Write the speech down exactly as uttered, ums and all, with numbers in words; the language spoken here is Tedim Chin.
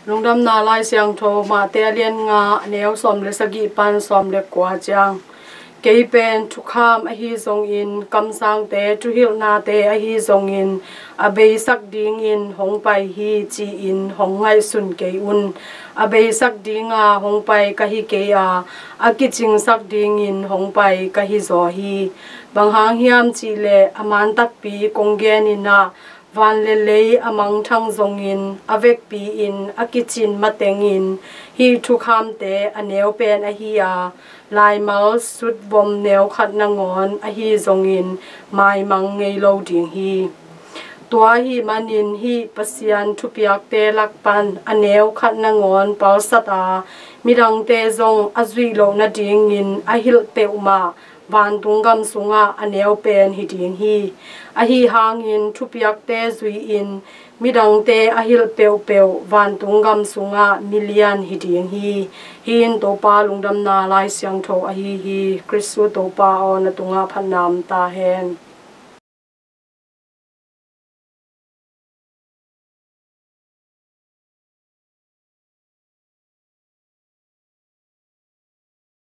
Lungdamna Lai Siangtho Mate a lian nga, a neu sawm le sagih pan sawm le kua ciang. Kei pen thukham ahi zongin, kamsangte thuhilhnate ahi zongin, a beisak dingin hong pai hi, ci-in hong ngaihsun kei un. A beisak dinga hong pai ka hi kei a, a kicingsak dingin hong pai ka hi zaw hi. Bang hang hiam cihleh, a man takpi kong genin ah, van le lei a mangthang zongin, a vekpi-in a kicin matengin, hih thukhamte a neu pen ahi a, laimal sutvom neu khat nangawn ahi zongin, maimang ngei lo ding hi. Tua ahih manin hih Pasian thupiakte lak pan a neu khat nangawn palsat a, midangte zong a zuih loh nadingin a hilh peuhmah vantung gam sungah a neu pen hi ding hi. Ahi hangin thupiakte zui-in midangte a hilh peuhpeuh vantung gam sungah milian hi ding hi. Hih in Topa lungdamna Lai Siangtho ahi hi. Khristu Topa aw, na tungah phatna om ta hen.